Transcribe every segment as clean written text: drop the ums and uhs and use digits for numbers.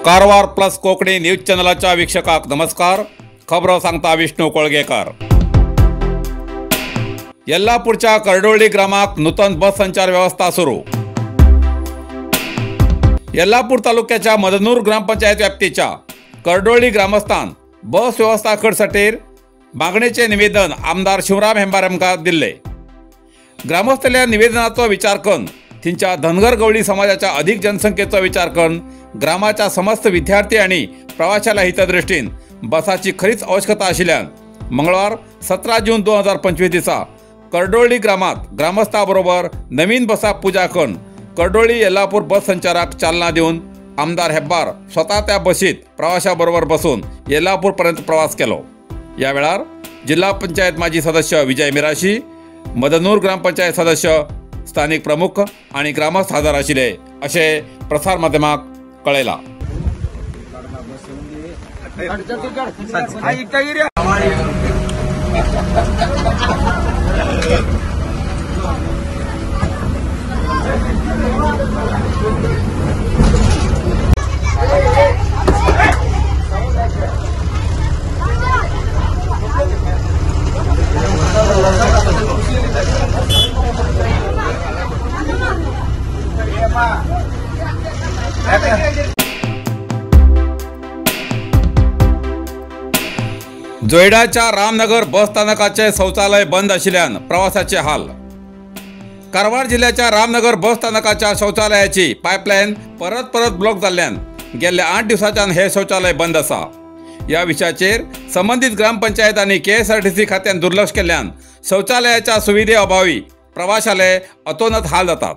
Karwar plus Konkani news चॅनलाच्या वीक्षकाक नमस्कार। खबरो सांगता विष्णू कोळगेकर। येल्लापूरच्या कर्डोळी ग्रामाक नूतन बस संचार व्यवस्था सुरू। येल्लापूर तालुक्याच्या मदनूर ग्रामपंचायत व्याप्तीच्या कर्डोळी ग्रामस्थान बस व्यवस्था करसाठी मागणेचे निवेदन आमदार शिवराम हेब्बार हांकां दिल्ले। ग्रामस्थांच्या निवेदनाचो विचार करून थंयच्या धनगर गवळी समाजाच्या अधिक जनसंख्येचो विचार करून ग्रामाच्या समस्त विद्यार्थी आणि प्रवाशाला हितदृष्टीन बसाची खरीच आवश्यकता आशिल्ल्यान मंगळवार 17 जून 2025 दिसा कर्डोळी ग्रामात ग्रामस्थाबरोबर नवीन बसा पूजा करून कर्डोळी येल्लापूर बस संचाराक चालना दिवन आमदार हेब्बार स्वतः त्या बसीत प्रवाशाबरोबर बसून येल्लापूरपर्यंत प्रवास केलो। या वेळार जिल्हा पंचायत माजी सदस्य विजय मिराशी, मदनूर ग्रामपंचायत सदस्य, स्थानिक प्रमुख आणि ग्रामस्थ हजर आशिल्ले अशें प्रसार माध्यमाक कळयलां। जोयडाच्या रामनगर बस स्थानकाचे शौचालय बंद आशिल्ल्यान प्रवासाचे हाल। कारवार जिल्ह्याच्या रामनगर बस स्थानकाच्या शौचालयाची पायपलायन परत परत ब्लॉक जाल्ल्यान गेल्ल्या 8 दिवसांच्यान हे शौचालय बंद आसा। ह्या विशयाचेर संबंदीत ग्रामपंचायत आनी KSRTC खात्यान दुर्लक्ष केल्ल्यान शौचालयाच्या सुविधे अभावी प्रवाशाले अतोनत हाल जातात।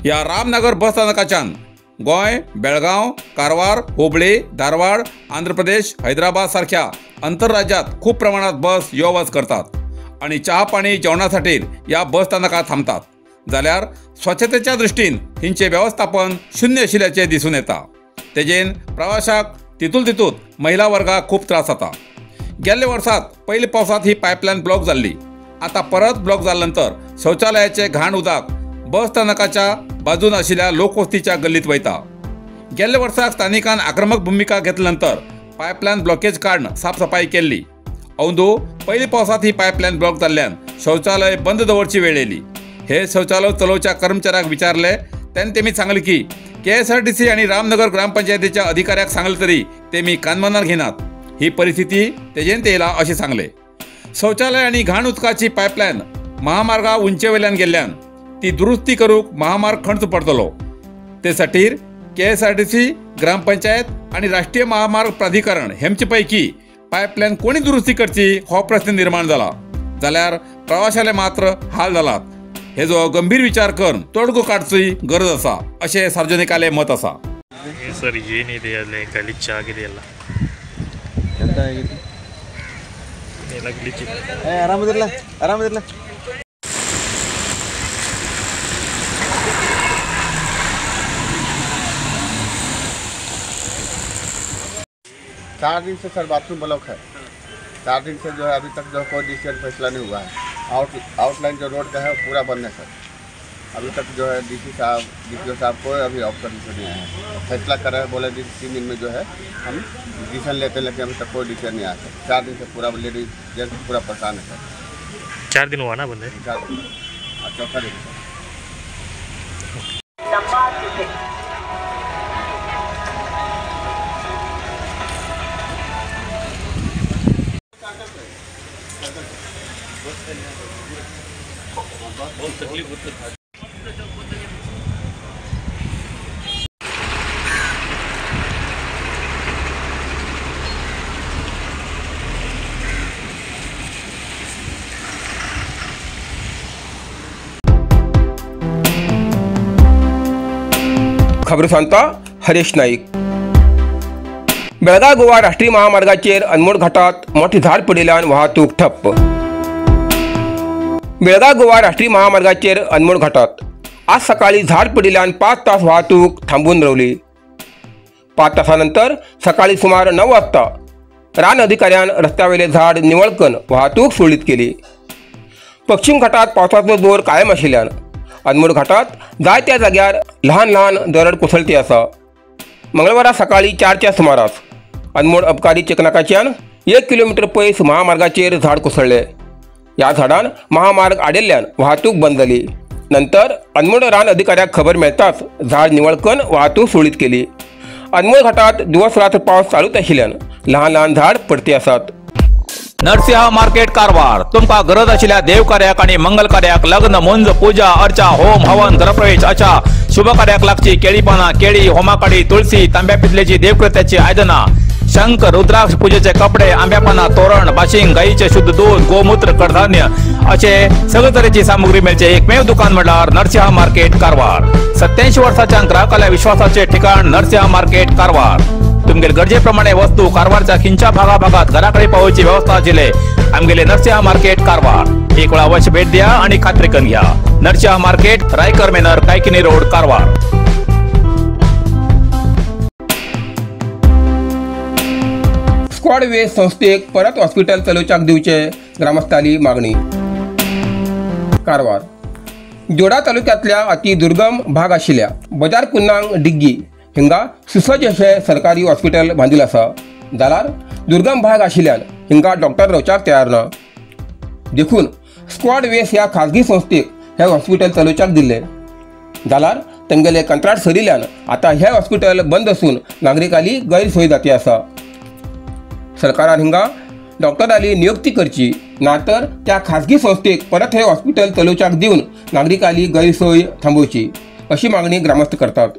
ह्या रामनगर बस स्थानकाच्यान गोंय, बेळगांव, कारवार, हुबळी, धारवाड, आंध्र प्रदेश, हैदराबाद सारख्या आंतरराज्यात खूप प्रमाणात बस यो वच करतात आणि चहा पाणी जेवणासाठी या बस स्थानकात थांबतात। जाल्यार स्वच्छतेच्या दृष्टीन हिंचे व्यवस्थापन शून्य आशिल्ल्याचें दिसून येता। तेजेन प्रवाशाक तितूल तितूत महिला वर्गाक खूब त्रास जाता। गेल्ल्या वर्सात पयल्या पावसांत ही पायपलायन ब्लॉक जाल्ली। आता परत ब्लॉक जाल्या नंतर शौचालयाचे घाण उदक बस स्थानकाच्या बाजून आशिल्ल्या लोकवस्तीच्या गल्लीत वयता। गेल्ल्या वर्साक स्थानिकान आक्रमक भूमिका घेतल्या नंतर पायपलायन ब्लॉकेज काडून साफसफाई केल्ली। अंदू पयल्या पावसांत ही पायपलायन ब्लॉक जाल्ल्यान शौचालय बंद दवरची वेळ येयली। हे शौचालय चलोवच्या कर्मचाऱ्याक विचारले तेन्ना तेमी सांगले की KSRTC आनी रामनगर ग्रामपंचायतीच्या अधिकाऱ्याक सांगले तरी तेमी कानमनार घेनात। ही परिस्थिती तेजेन येयला अशें सांगले। शौचालय आनी घाण उदकाची पायपलायन महामार्गा उंचे वयल्यान गेल्ल्यान ती दुरुस्ती करूंक महामार्ग खर्च पडटलो। ते खातीर KSRTC, ग्रामपंचायत आनी राष्ट्रीय महामार्ग प्राधिकरण हेमचे पैकी पायपलायन कोणी दुरुस्ती करची हो प्रश्न निर्माण जाला। जाल्यार प्रवाशाले मात्र हाल जालात। हेजो गंभीर विचार करून तोडगो काडची गरज आसा अशें सार्वजनिकाले मत आसा। सर ಏನಿದೆ ಅಲ್ಲಿ ಗಲೀಜ್ ಆಗಿದೆಯಲ್ಲ ಎಂತ ಆಗಿದೆ ಎಲ್ಲ ಗಲೀಜ್. ಏ ಆರಾಮದಿರಲ್ಲ ಆರಾಮದಿರಲ್ಲ. चार दिन से सर बाथरूम ब्लॉक है। 4 दिन से जो है अभी तक जो है कोई डिसीजन फैसला नहीं हुआ है। आउटलाइन जो रोड का है वो पूरा बंद है सर। अभी तक जो है डीसी साहब, डीपीओ साहब को अभी ऑफिसर नहीं आया है। फैसला कर रहे हैं, बोले 3 दिन में जो है हम डिसीजन लेते हैं, लेकिन अभी तक कोई डिसीजन नहीं आया सर। 4 दिन से पूरा लेडीज जेंट्स पूरा परेशान है सर। 4 दिन हुआ ना बंद है? 4 दिन, चौथा दिन सर। बहुत तकलीफ होती है। खबर सांगता हरेश नाईक। बेळगाव गोवा राष्ट्रीय महामार्गाचेर अनमोड घाटात मोठें झाड पडिल्ल्यान वाहतूक ठप्प। बेळगाव गोवा राष्ट्रीय महामार्गाचेर अनमोड घाटात आज सकाळी झाड पडिल्ल्यान 5 तास वाहतूक थांबून रावली। 5 तासां नंतर सकाळी सुमार 9 वाजता रान अधिकाऱ्यान रस्त्यावेले झाड निवळ करून वाहतूक सुरळीत केली. पश्चिम घाटात पावसाचो जोर कायम आशिल्ल्यान अनमोड घाटात जायत्या जाग्यार ल्हान ल्हान दरड कोसळती आसा. मंगळवारा सकाळी 4च्या सुमारास अनमोड अबकारी चेकनाकाच्यान 1 किलोमीटर पयस महामार्गाचेर झाड कोसळ्ळे. ह्या झाडान महामार्ग आडिल्ल्यान वाहतूक बंद जाली. नंतर अनमोड रान अधिकाऱ्याक खबर मेळताच झाड निवळ करून वाहतूक सुरळीत केली. अनमोड घाटात दिवस रात्र पावस चालूच आशिल्ल्यान ल्हान ल्हान झाड पडती आसात. नरसिंह मार्केट कारवार तुमका गरज आशिल्ल्या देवकार्याक आणि मंगल कार्याक लग्न मुंज पूजा अर्चा होम हवन घरप्रवेश अशा शुभ कार्याक लागची केळी पाना केळी होमाकाडी तुळसी तांब्या पितलेची देवकृत्याची आयदना शंख रुद्राक्ष पूजेचे कपडे आंब्यापाना तोरण बाशिंग गाईचे शुद्ध दूध गोमूत्र कडधान्य असे सगळे तरेची सामुग्री मेळचे एकमेव दुकान म्हळ्यार नरसिंह मार्केट कारवार. 87 वर्साच्या ग्राहकाला विश्वासाचे ठिकाण नरसिंह मार्केट कारवार. तुमगेले गरजेप्रमाणे वस्तू कारवारच्या खिंच्या भागाभागात घराकडे पावोवची व्यवस्था आशिल्ले आमगेले नरसिंह मार्केट कारवार. एक वेळा अवश्य भेट द्या आणि खात्री करून घ्या. Narasimha market, Raikar manor, Kaikini road, Karwar. Squad way संस्थेक परत हॉस्पिटल चलोवच्याक दिवचे ग्रामस्थांली मागणी. कारवार जोडा तालुक्यांतल्या अति दुर्गम भाग आशिल्ल्या बजार कुन्नांग डिग्गी हिंगा सुसज्ज अशें सरकारी हॉस्पिटल बांदिल आसा. जाल्यार दुर्गम भाग आशिल्ल्यान हिंगा डॉक्टर रावच्याक तयार ना. देखून स्क्वॉड वेस ह्या खाजगी संस्थेक हे हॉस्पिटल चलोवच्याक दिल्ले. जाल्यार तेंगेले कंत्राट सरिल्ल्यान आतां हे हॉस्पिटल बंद आसून नागरिकांली गैरसोय जाती आसा. सरकारान हिंगा डॉक्टरांली नियुक्ती करची ना तर त्या खाजगी संस्थेक परत हे हॉस्पिटल चलोवच्याक दिवन नागरिकांली गैरसोय थांबोवची अशी मागणी ग्रामस्थ करतात.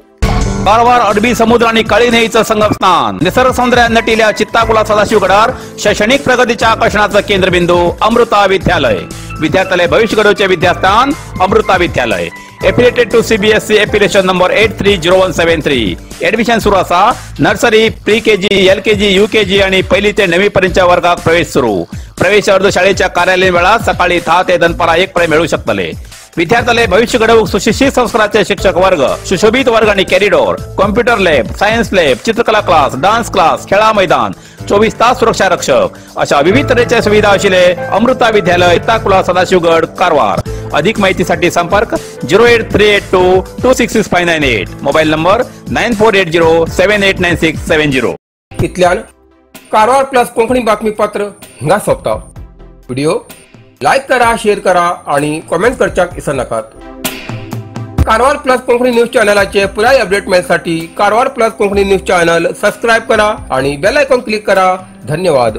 कारवार अरबी समुद्र आणि काळी न्हंयेचं संगमस्थान निसर्ग सौंदर्यान नटिल्या चित्ताकुला सदाशिवगडार शैक्षणिक प्रगतीच्या आकर्षणाचं केंद्रबिंदू अमृता विद्यालय. विद्यार्थ्याले भविष्य घडवचे विद्यास्थान Amrita Vidyalaya. Affiliated to CBSE affiliation number 830173. Admission सुरू असा. Nursery, pre KG, LKG, UKG आणि पहिली ते 9वी पर्यंतच्या वर्गात प्रवेश सुरू. प्रवेश अर्ज शाळेच्या कार्यालयीन वेळात सकाळी 10 ते दनपारा 1 पर्यंत मिळू शकतले. विद्यार्थ्याले भविष्य घडवूक सुशिक्षित संस्काराचे शिक्षक वर्ग, सुशोभित वर्ग आणि corridor, computer lab, science lab, चित्रकला क्लास, डान्स क्लास, खेळा मैदान, 24 तास सुरक्षा रक्षक अशा विविध तऱ्हेच्या सुविधा आशिल्ले अमृता विद्यालय, ताकुला, सदाशिवगड, कारवार. अधिक माहितीसाठी संपर्क 08382 266598, मोबाईल नंबर 9480 789670. इतल्यान कारवार प्लस कोंकणी बातमीपत्र हिंगा सोंपता. व्हिडिओ लायक करा, शेअर करा आणि कॉमेंट करच्याक विसरनाकात. कारवार प्लस कोंकणी न्यूज चॅनलाचे पुराय update मेळसाठी Karwar plus Konkani news channel subscribe करा आणि बेल आयकॉन क्लिक करा. धन्यवाद.